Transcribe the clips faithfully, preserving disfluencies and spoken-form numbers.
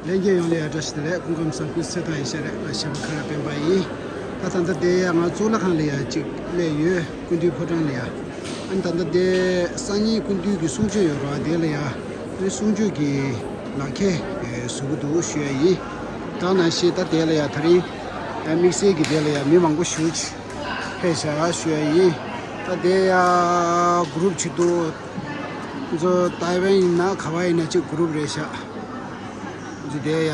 ལྷན་རྒྱས་ཡོངས་ལ་ཡ་བཀྲ་ཤིས་བདེ་ལེགས། སྐུ་ཁམས་བཟང་པོའི་ཚེ་ཐང་ཡིན་ཤག་རེད། ང་གཞས་པ་ཁ་རག་སྤེན་པ་ཡིན། ད་ད་ལྟ་དེ་ཡ་ང་གཙུག་ལག་ཁང་ལ་ཡ་གཅིག་སླེབས་ཡོད། སྐུ་མདུན་ཕོ་བྲང་ལ་ཡ། ཨ་ནི་ད་ལྟ་དེ་སང་ཉིན་སྐུ་མདུན་གྱི་གསུང་ཆོས་ཡོད་རེད་བ། དེ་ལ་ཡ་ཨ་ནི་གསུང་ཆོས་ཀྱི་ལག་ཁྱེར་བཟོ་གི་འདུག་ཞུ་ཡ་ཡིན། ད་ནང་བཞིན་ད་དེ་ལ་ཡ་དེ་རིང་དམིགས་བསལ་གྱི་དེ་ལ་ཡ་མི་མང་པོ་ཞེ་ཅིག་ཕེབས་ཤག་ཞུ་ཡ་ཡིན། ད་དེ་ཡ་གུ་རུབ་ཅིག་འདུག་ང་ཚོ་ཏའེ་ཝན་ཡིན་ན་ག་བ་ཡིན་ན་གཅིག་གུ་རུབ་རེད་ཤག་ཅི་དེ་ཡ།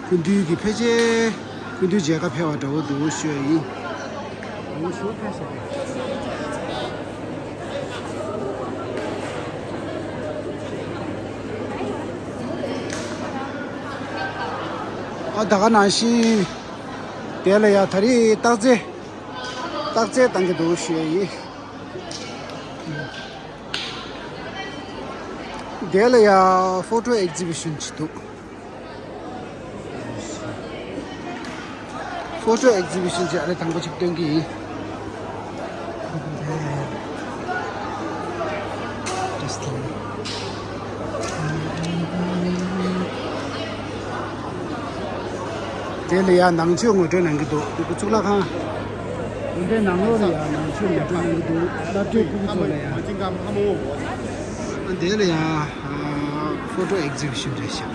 སྐུ་མདུན་གྱི་ཕལ་ཆེར་སྐུ་མདུན་མཇལ་ཁ་ཕེབས་པ་འདྲ་བོ་འདུག་ཞུ་ཡ་ཡིན། ཨ་ད་ག་ནང་བཞིན་དེ་ལ་ཡ་ད་རེས་རྟགས་རྩེ་རྟགས་རྩེ་བཏང་གི་འདུག་ཞུ་ཡ་ཡིན། དེ་ལ་ཡ་ཕོ་ཊོ་ཨེག་ཛི་བི་ཤན་ཅིག་འདུག་ཕོ་ཊོ་ཨེག་ཛི་བི་ཤན་ཅིག་ཨ་རེ་དང་པོ་ཅིག་སྟོན་གྱི་ཡིན། དེ་ལ་ཡ་ནང་ཆོས་ངོ་སྤྲོད་གནང་གི་འདུག་དེ་གཙུག་ལག་ཁང་། དེ་འདྲའི་ནང་ལོགས་ལ་ཡ་ནང་ཆོས་ངོ་སྤྲོད་གནང་གི་འདུག་བླ་སྤྲུལ་སྐུ་ཚོ་ལ་ཡ། དེ་ལ་ཡ་ཕོ་ཊོ་ཨེག་ཛི་བི་ཤན་རེད་ཤག་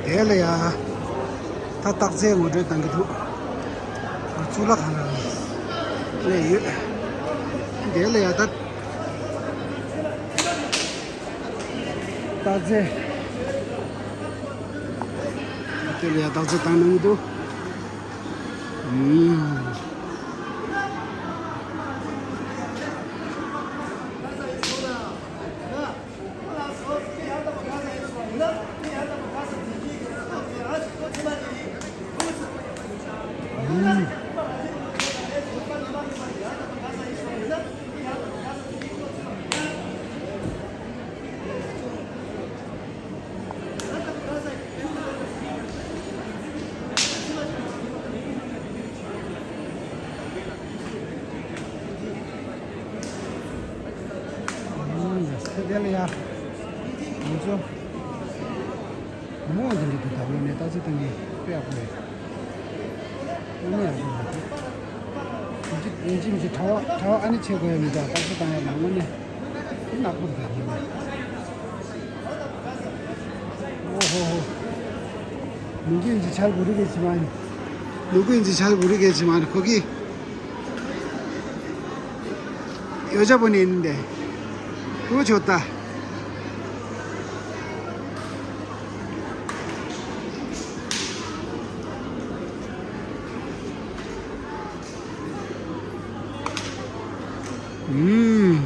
དེ་ལ་ཡ། ད་རྟགས་རྩལ་ངོ་སྤྲོད་གཏང་གི་འདུག་གཙུག་ལག་ཁང་ནང་སླེབས་ཡོད། དེ་ལ་ཡ་ད། རྟགས་རྩལ། དེ་ལ་ཡ་རྟགས་རྩལ་གཏང་གནང་གི་འདུག་ཨུམ། དེ་ལ་ཡ། ང་ཚོ། མོ་འདི་འདྲ་འདུག་ད་དངོས་གནས་རྟགས་རྩལ་བཏང་མཁན་དཔེ་ཡག་པོ་རེད། དངོས་གནས་ཡག་པོ་རེད། ཡིན་གཅིག་ཡིན་གཅིག་མིན་གཅིག་གྲྭ་པ་གྲྭ་པ་ཨ་ནི་བྱེད་དགོས་ཡ་མི་འདུག་རྟགས་རྩལ་བཏང་ཡ་ལ་དངོས་གནས་དེ་ནག་པོ་རེད་ད་དངོས་གནས། ཨོ་ཧོ་ཧོ། ནུ་གུ་ཡིན་གཅིག་ཆལ་བུ་རི་གེ་ཆི་མ་ནི། ནུ་གུ་ཡིན་གཅིག་ཆལ་བུ་རི་གེ་ཆི་མ་ནི་ཁོ་གི། ཡོ་ཇ་པོ་ནི་ཡིན་ཏེ། ཀུ་ཆོ་ཏ། ཨུམ།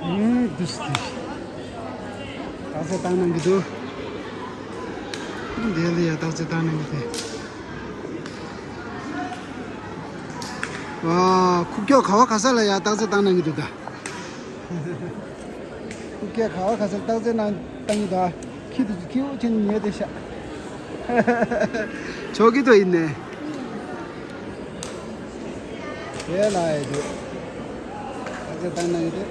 ཨུམ། འདུག་སེ། རྟགས་རྩལ་བཏང་གནང་གི་འདུག་འདི་ལ་ཡ་རྟགས་རྩལ་བཏང་གནང་གི་འདུག་ཨ། ཁུག་ཀྱོག་ག་བ་ག་ས་ལ་ཡ་རྟགས་རྩལ་བཏང་གནང་གི་འདུག་ད། ཁུག་ཀྱོག་ག་བ་ག་ས་རྟགས་རྩལ་གནང་བཏང་གི་འདུག་ཁྱི་དེ་ཁྱི་འུ་ཆེན་ཉལ་བསྡད་ཤག་ཆོག་གི་འདུག་ཡིན་ནའི། དེ་ལ་ཡ་འདུག་རྟགས་རྩལ་བཏང་གནང་གི་འདུག་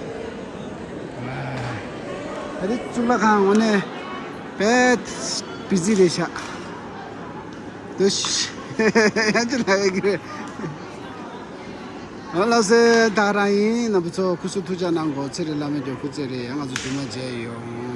ཨ། ད་རེས་གཙུག་ལག་ཁང་དངོས་གནས་དཔེ་བི་ཛི་རེད་ཤག་འདུག་ཡང་ཅི་ལ་ཡ་གི་རེད། ཨོ་ལགས་སེ། ད་རང་ཡིན། རྣམ་པ་ཚོ་སྐུ་གཟུགས་ཐུགས་ཅག་གནང་གོ་ཚེ་རིང་བླ་མའི་མགྱོགས་ཁུག་ཚེ་རིང་ཡང་ང་ཚོ་རྗེས་མ་མཇལ་ཡོང་།